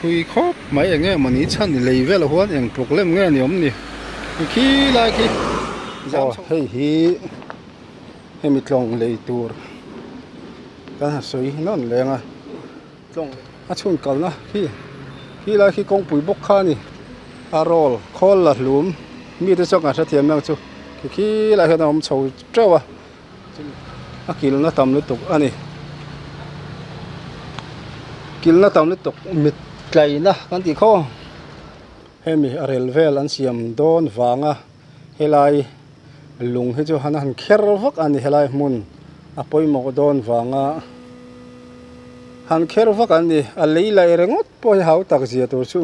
thui khawp mai eng nge mawni chhan ni lei velah huan eng problem nge ni awm ni khi lai khi aw hei hi hemi tlawng lei tur kan han sawi nawn leng a tlawng a chhun kalna khi khi lai khi kawngpui bawk kha a ni a roll khawl la hlum mite chuan kan hrethiam ang chu khi khi lai hian a awm chho teuh a. A kilhna tam lutuk a ni kilhna tam lutuk mit tlaina kan tih khaw hemi a rel vel an siam dawn vanga helai lung hi chu han han kher vak a ni helai hmun a pawimawh dawn vanga han kher vak an ni a lei laih ringawt pawh hi hau tak zia tur chu.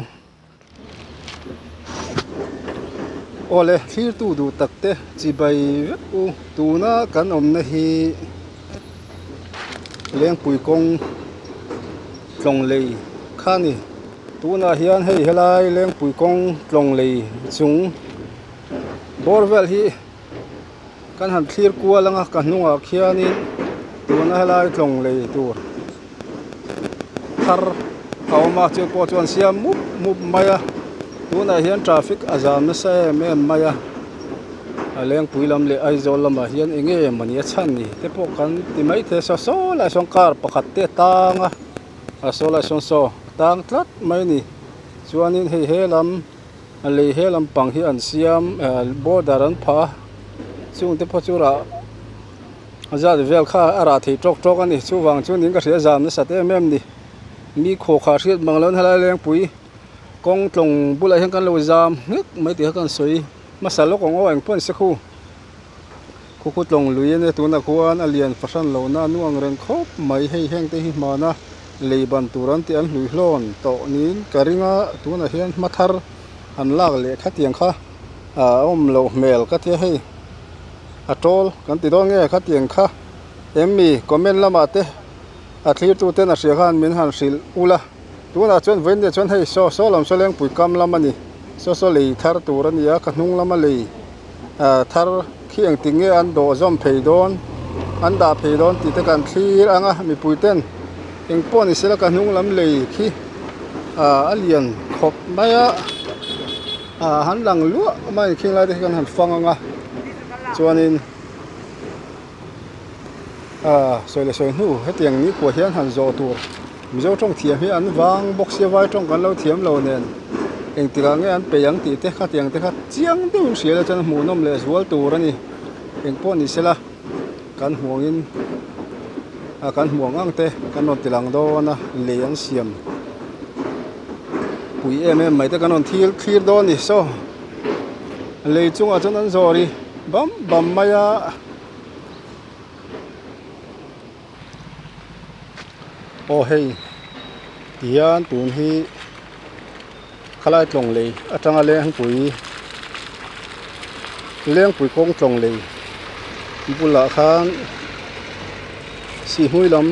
Awle thlirtu duh tak te chibai vek u tuna kan awmna hi lengpui kawng tlawng lei kha a ni tunah hian hei helai lengpui kawng tlawng lei chung bawr vel hi kan han thlir kual ang a ka hnungah khianin tuna helai tlawng lei tur. Thar a awm a chu pawh chuan siam mup mup mai a tunah hian traffic a zam nasa em em mai a a lengpui lam leh Aizawl lamah hian eng nge mawni a chhan ni te pawh kan ti maithei a saw saw lai sawn car pakhat te a tang a a saw lai sawn saw tang tlat mai a ni chuanin hei he lam a lei he lampang hi an siam ah border an phah a chungte pawh chu rah. A zat vel kha a rah thei tawk tawk a ni chuvang chuan in ka hria zam nasat em em ni mi khaw kha hriat mang lo helai lengpui kawng tlawng bulah hian kan lo zam nghek mai tih kha kan sawi hmasa lawk ang aw engpawh an se khu khu khu tlawng lui ania tunah khuan a lian fahran lohna a nuang reng khawp mai hei heng te hi hmana lei ban tur an tih an hlui hlawn tawh niin ka ring a tunah hian hma thar an lak leh khatiang kha a awm loh hmel ka tia hei. A tawl kan ti dawn nge khatiang kha em mi comment lamah te a thlir tu ten a hria khan min han hrilh ula tunah chuan vawiin leh chuan hei saw saw lam saw lengpui kam lam a ni saw saw lei thar tur a ni a ka hnung lama lei ah thar khi engtik nge an dawh zawm phei dawn an dah phei dawn tih te kan thlir ang a mipui ten eng pawh ni sela ka hnung lam lei khi ah a lian khawp mai a. Ah han lang luah mai a khing lai te hi kan han fang ang a chuanin ah sawi leh sawi hnu hetiang ni kua hian han zawh tur mizo tawng thiam hi an vang bawk sia vai tawng kan lo thiam lo nen engtikah nge an peih ang tih te khatiang te kha chiang deuhin hria ila chuan hmuhnawm leh zual tur a ni engpawh ni sela kan hmuh angin ah kan hmuh ang ang te kan rawn ti lang dawn a lei an siam. Pui em em mai te kan rawn thil thlir dawn a ni saw lei chungah chuan an zawr hi bam bam mai a aw hei tihian tun hi khalai tlawng lei atanga lengpui lengpui kawng tlawng lei bulah khan sihhmui lam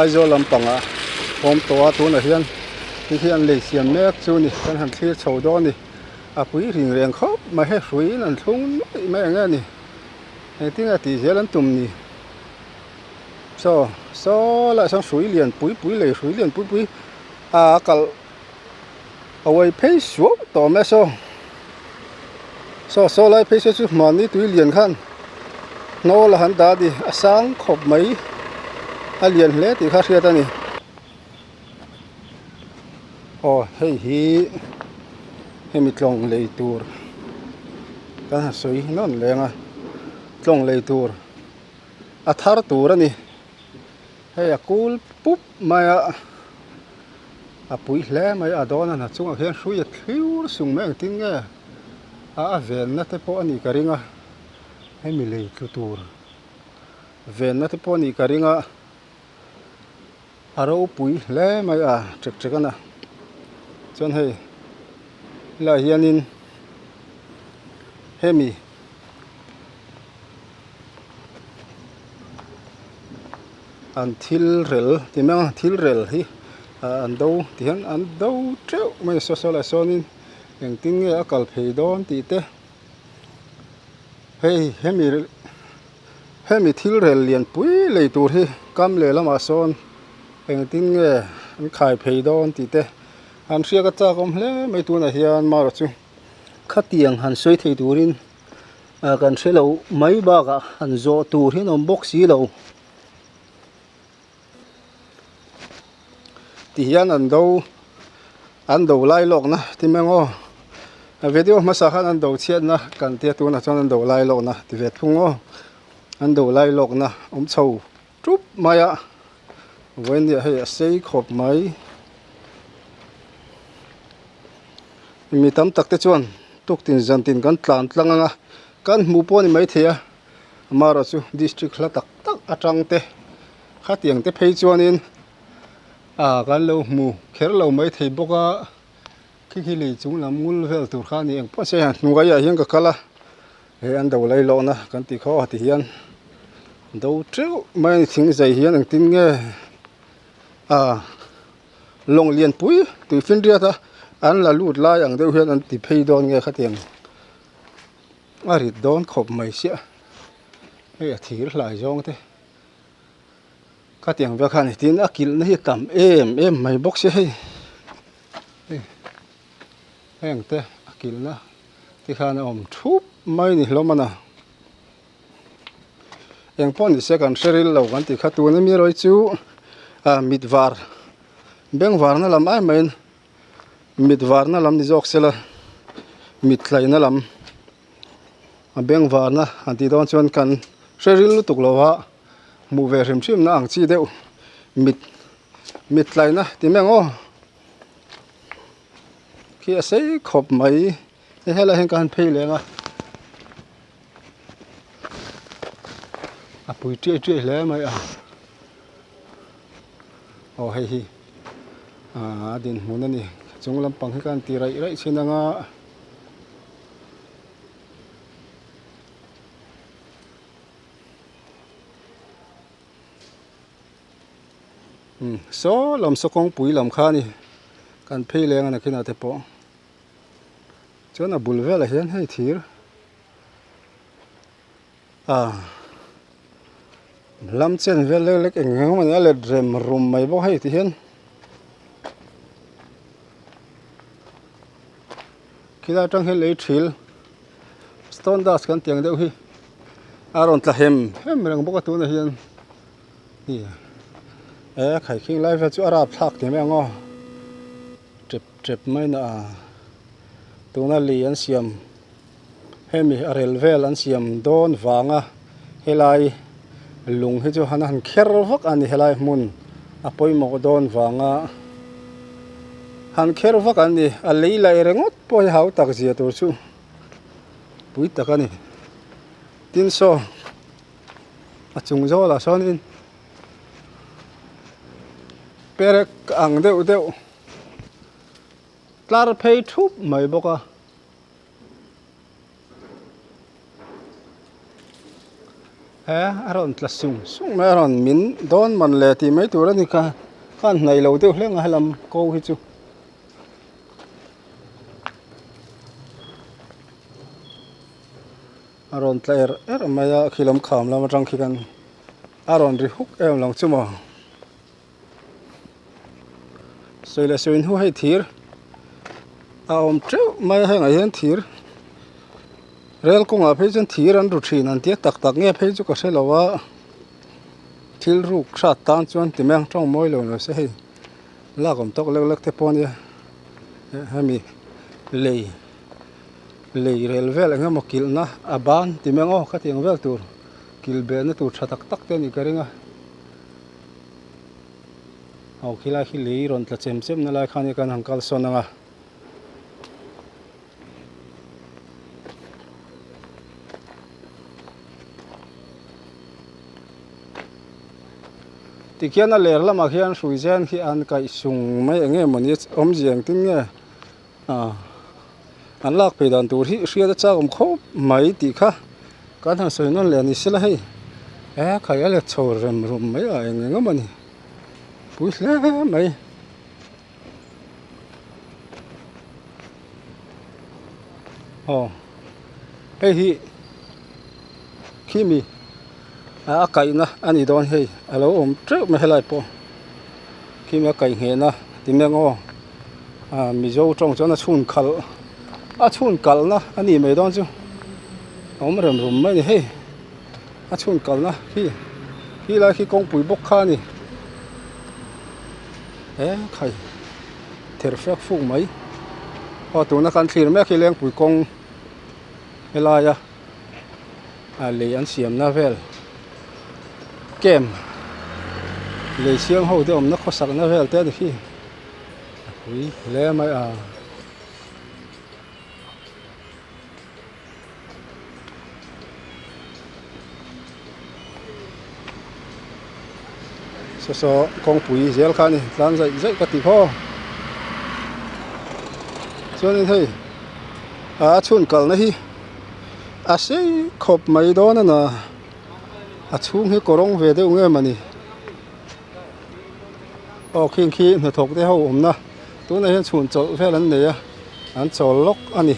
Aizawl lampangah awm tawh a tunah hian hei hi an lei siam mek chu a ni kan han thlir chho dawn a ni a pui ring reng khawp mai hei hruiin an thlung nuaih mai ang nge ni engtin nge tih zel an tum ni saw saw lai sawn hrui lian pui pui lei hrui lian pui pui a kalh a uai phei suau tawh mai a saw saw saw lai phei saw chu mahni tui lian khan hnawl a han dah a ni a sang khawp mai a lian hle tih kha a hriat a ni aw hei hi hemi tlawng lei tur kan han sawi nawn leng a tlawng lei tur a thar tur a ni hei a kul pup mai a. A pui hle mai a dawn a hna chungah khian hrui a thliur sung mai engtin nge a a venna te pawh a nih ka ring a hemi lei tlu tur venna te pawh a nih ka ring a a ropui hle mai a ṭek ṭek a na chuan hei helaiah hianin hemi. An thil rel ti mai ang thil rel hi ah an do ti hian an do teuh mai a saw saw lah sawnin engtin nge a kal phei dawn tih te hei hemi hemi thil rel lian pui lei tur hi kam leh lamah sawn engtin nge. an khai phei dawn tih te an hriak a chak awm hle mai tunah hian marawh chu khatiang han sawi thei turin ah kan hre lo mai bakah han zawh tur hi an awm bawk si lo. Ti hian an do an do lai lawkna ti mai ang aw a video hmasa khan an do chhiatna kan tia tunah chuan an do lai lawkna ti ve thung aw an do lai lawkna awm chho tup mai a vawiin hei a sei khawp mai mi tam tak te chuan tuktin zantin kan tlan tlang ang a kan hmuh pawh a ni maithei a amaherawhchu district hla tak tak atang te khatiang te phei chuanin ah kan lo hmu kher lo maithei bawk a khi khi lei chung lam ngul vel tur kha a ni eng pawh se hnuaiah hian ka kal a he an do lei lawhna kan tih khaw a ti hian do teuh mai a ni thing zai hian engtin nge ah lawng lian pui tui finriat a an la lut lai ang deuh hian an ti phei dawn nge khatiang. A rit dawn khawp mai siah hei a thir hlai zawng te khatiang vel khan tin a kilh na hi a tam em em mai bawk sia hei hei heng te a kilh na te khan a awm thup mai ni hlawm a na eng pawh ni se kan hre ril lo kan tih kha tun ami erawh hi chu ah mit var beng varna lam ai maiin. Mit varna lam ni zawk sela mit tlaihna lam a beng varna han tih dawn chuan kan hre ril lutuk lo a hmuh ve hrim hrim na ang chi deuh mit mit tlaihna ti mai ang aw khi a sei khawp mai hei helaiah hian ka han phei leng a a pui tiai tiai hle mai a aw hei hi aaa a dinhmun a ni chung lampang hi khan ti raih raih thin ang a umm saw lam saw kawngpui lam kha a ni kan phei leng a nakinah te pawh. Chuan a bul velah hian hei thir ah lam chen vel lek lek eng eng emaw ni a let rem rum mai bawk hei ti hian khilai atang hian lei thil stone dust kan tih ang deuh hi a rawn tla hem hem reng bawk a tunah hian hi e khaikhing lai vel chu a rapthlak ti mai ang aw. Tep tep mai na a tuna li an siam hemi a rel vel an siam dawn vanga helai lung hi chu han han kher vak a ni helai hmun a pawimawh dawn vanga han kher vak an ni a lei laih ringawt pawh hi hau tak zia tur chu pui tak a ni tin saw a chung zawlah sawnin perek ang deuh deuh tlar phei thup mai bawk a. He a rawn tla sung sung mai a rawn min dawn man le tih mai tur a ni kha khan hnaih lo deuh hleng a helam ko hi chu. A rawn tla er er mai a khi lam kham lam atang khi khan a rawn ri huk em lo chu maw. Sawi leh sawi hnu hei thir a awm teuh mai a hengah hian thir rel kawngah phei chuan thir an ru thin an tia tak tak nge phei chu ka hre lo a thil ruk hrat tan chuan ti mai ang tawng mawi lo lo se hei lak awm tawk lek lek te pawh a nia hemi lei lei rel vel eng emaw kilhna a ban ti mai ang aw khatiang vel tur kilh behna tur tha tak tak te a nih ka ring a. Aw khilai khi lei rawn tla chem chem na lai khan hi kan han kal sawn ang a. Tikhian a ler lamah khian hrui zen khi an kaih sung mai eng nge mawni awmzia engtin nge ah an lak phei dan tur hi hriat a chak awm khawp mai tih kha kan han sawi nawn leh a ni sela hei he khai a let chho rem rum mai a eng eng emaw ni pui hle mai. Aw hei hi khimi a kaihna a ni dawn hei a lo awm teuh mai helai pawh. Khi mi a kaih nghehna ti mai ang aw ah mizo tawng chuan a chhun khalh a chhun kalna a nih mai dawn chu a awm rem rum mai a ni hei a chhun kalna khi khi lai khi kawngpui bawk kha a ni he khai ther fek fuk mai aw tuna kan thlir mek hi lengpui kawng helaia ah lei an siamna vel camp lei siam ho te awmna khawsakna vel te a ni khi a pui hle mai a. Saw saw kawngpui zel kha a ni tlan zaih zaih ka ti khaw chuanin hei a chhun kalna hi a sei khawp mai dawn a na a chhung hi kawrawng ve deuh nge mawni aw khing khi hnathawk te ho awmna tunah hian chhun chawlh vel an nei a an chawl lawk a ni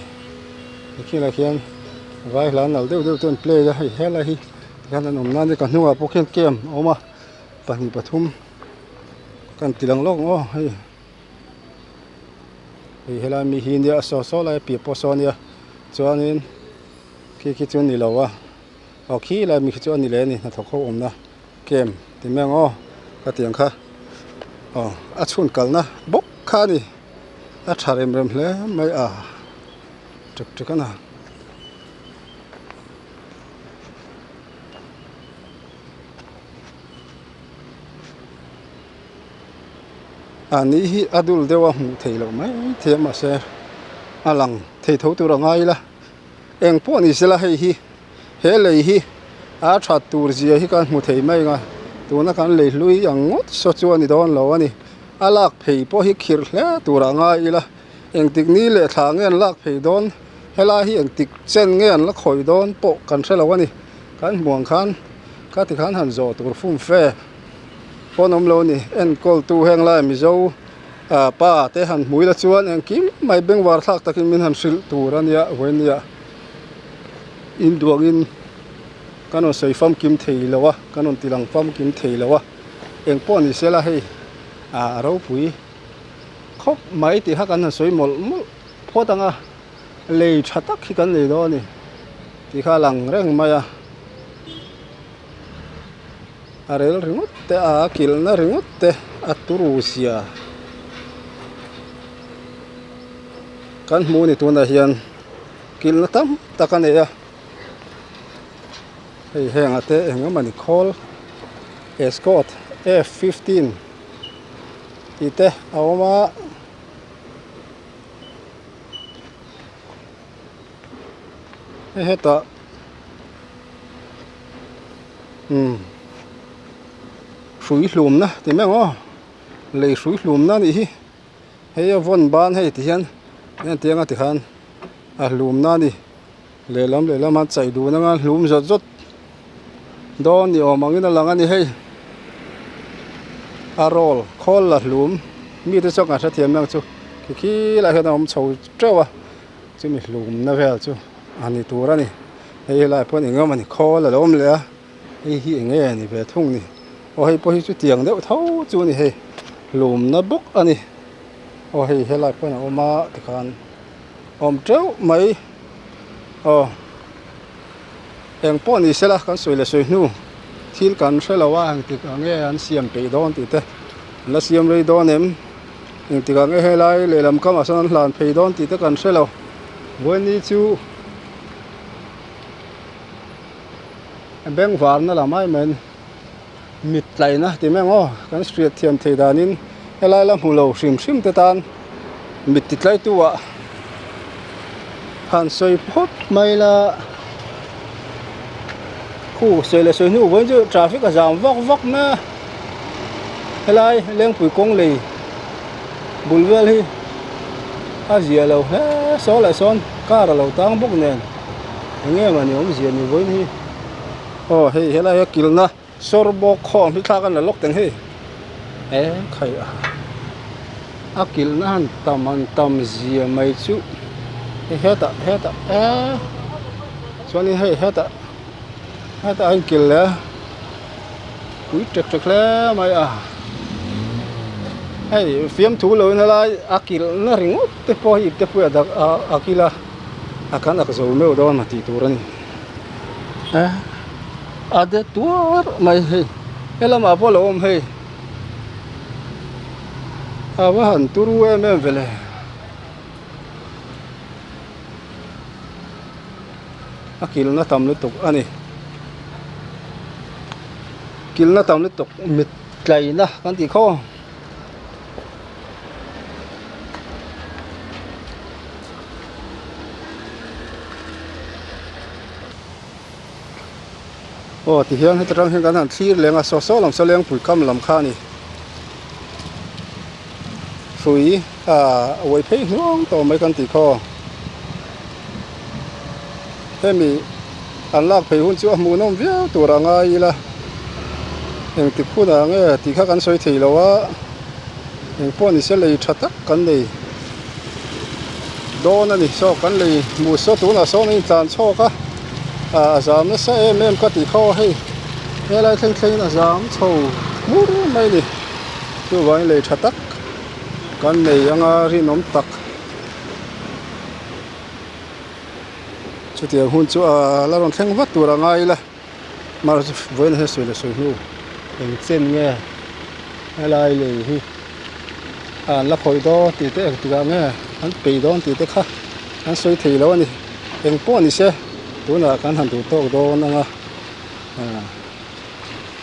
tikhian ah khian vai hla nalh deuh deuh te an play a hei helai hi tikhian an awm nan ka hnungah pawh khian camp a awm a pahnih pathum ka han ti lang lawk ang aw hei. Hei helai mi hi nia saw saw lai a piah pawh saw ania chuanin khi khi chu a ni lo a aw khi lai mi khi chu a ni leh a ni hnathawk ho awmna camp ti mai ang aw ka ti ang kha aw a chhun kalna bawk kha a ni a tha rem rem hle mai a ṭek ṭek a na. A ni hi a dul deuh a hmuh theih loh mai thei a mahse a lang thei tho tur a ngai ila eng pawh ni sela hei hi he lei hi a that tur zia hi kan hmu thei mai ang a tuna kan lei hlui ang ngawt saw chu a ni dawn lo a ni a lak phei pawh hi khirh hle tur a ngai ila engtik ni leh thla nge an lak phei dawn helai hi engtik chen nge an la khawih dawn pawh kan hre lo a ni kan hmuh ang khan kha tikhan han zawh tur fumfe. Pawn awm lo a ni enkawl tu heng lai mizo ah pa te han hmui la chuan engkim mai bengvar thlak takin min han hrilh tur a nia vawinia induangin kan rawn sawi famkim thei lo a kan rawn ti lang famkim thei lo a engpawh ni sela hei ah a ropui khawp mai tih kha kan han sawi mawlh mawlh phawt ang a lei tha tak hi kan nei dawn a ni tih kha a lang reng mai a. A rel ringawt te a kilhna ringawt te a turu zia kan hmu a ni tunah hian kilhna tam tak a nei a hei heng ah te eng emaw ni khawl escort f fifteen tih te a awm a. Hei hetah umm hrui hlumna ti mai ang aw lei hrui hlumna a nih hi hei a vawn ban hei ti hian hetiang a tikhan a hlumna a ni lehlam lehlam a chaih dun anga hlum zawt zawt dawn ni awm angin a lang a ni hei a roll khawl la hlum mite chuan kan hrethiam mai ang chu khi khi lai hian a awm chho teuh a. Chumi hlumna vel chu a ni tur a ni hei helai pawh eng emaw ni khawl a lo awm leh a hei hi eng nge ni ve thung ni aw hei pawh hi chutiang deuh tho chu a ni hei hlumna bawk a ni aw hei helai pawh a awm a tikhan awm teuh mai aw eng pawh ni sela kan sawi leh sawi hnu thil kan hre lo a engtik ang nge an siam peih dawn tih te an la siam rei dawn em. Engtikah nge helai lehlam kamah sawn an hlan phei dawn tih te kan hre lo. Vawiini chu bengvarna lam ai mai a ni. Mit tlaihna tih mai ang aw kan hriat thiam thei danin helai la hmu lo hrim hrim te tan mit ti tlaitu ah han sawi phawt mai la khu sawi leh sawi hnu vawiin chu traffic a zam vak vak mai a. Helai lengpui kawng lei bul vel hi a zia lo hle saw leh sawn car a lo tang bawk nen eng nge mah ni awmzia ni vawiin hi aw hei helai a kilhna sawr bawk khawm hi thlak an la lawk teng hei e khai a a kilhna han tam han tam zia mai chu hei hetah hetah eee chuanin hei hetah hetah a inkilh leh a. Pui ṭek ṭek hle mai a. Hei fiamthu lo in helai a kilhna ringawt te pawh hi ipte pui a dak a a kil a a kan ak zo meuh dawn a tih tur a ni a de tuar mai hei helamah pawh a lo awm hei a va han turu em em ve le. A kilhna tam lutuk a ni kilhna tam lutuk mit tlaina kan tih khaw aw tihian heta tang hian kan han thlir leng a saw saw lam saw lengpui kam lam kha a ni hrui ah uai phei hnuang tawh mai kan tih khaw hemi an lak phei hun chu a hmuhnawm viau tur a ngai ila engtik hunah nge tih kha kan sawi thei lo a engpawh ni se lei tha tak kan nei dawn a ni saw kan lei hmuh saw tunah sawn a intlan chhawk a ah a zam nasa em em ka tih khaw hei helai thleng thlengin a zam chho hmur mai a ni chuvangin lei tha tak kan nei anga rinawm tak. Chutiang hun chu a la rawn thleng vat tur a ngai ila mahse vawiin hian sawi leh sawi hnu eng chen nge helai lei hi an la khawih dawn tih te engtikah nge an peih dawn tih te kha an sawi thei lo a ni eng pawh ni se tunah kan han duh tawk dawn ang a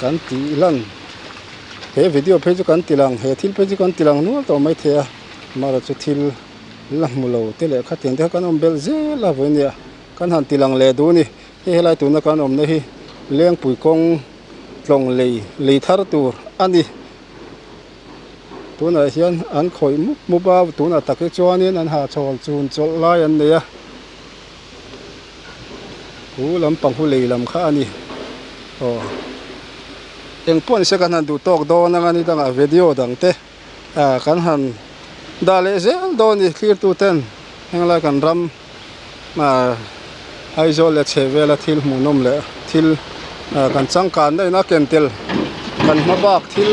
kan tih lan he video phei chu kan ti lang he thil phei chu kan ti lang nual tawh maithei a amaherawhchu thil. La hmu lo te leh khatiang te kha kan awm belh zel a vawinia kan han ti lang leh duh a ni hei helai tuna kan awmna hi lengpui kawng tlawng lei lei thar tur a ni tunah hian an khawih mup mup a tunah tak hi chuanin an hahchhawl chun chawlh lai an nei a chu lampang hu lei lam kha a ni aw engpawh ni se kan han duh tawk dawn ang a ni dangah video dang te. Ah kan han dah leh zel dawn a ni thlirtu ten henglai kan ram ah Aizawl leh chheh vela thil hmuhnawm leh thil ah kan changkanna in a ken tel kan hma bak thil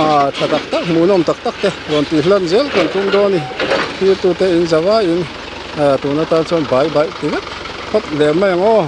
ah tha tak tak hmuhnawm tak tak te rawn tih hlan zel kan tum dawn a ni thlirtu te in za vaiin ah tun atan chuan bai bai ti vek phawt leh mai ang aw.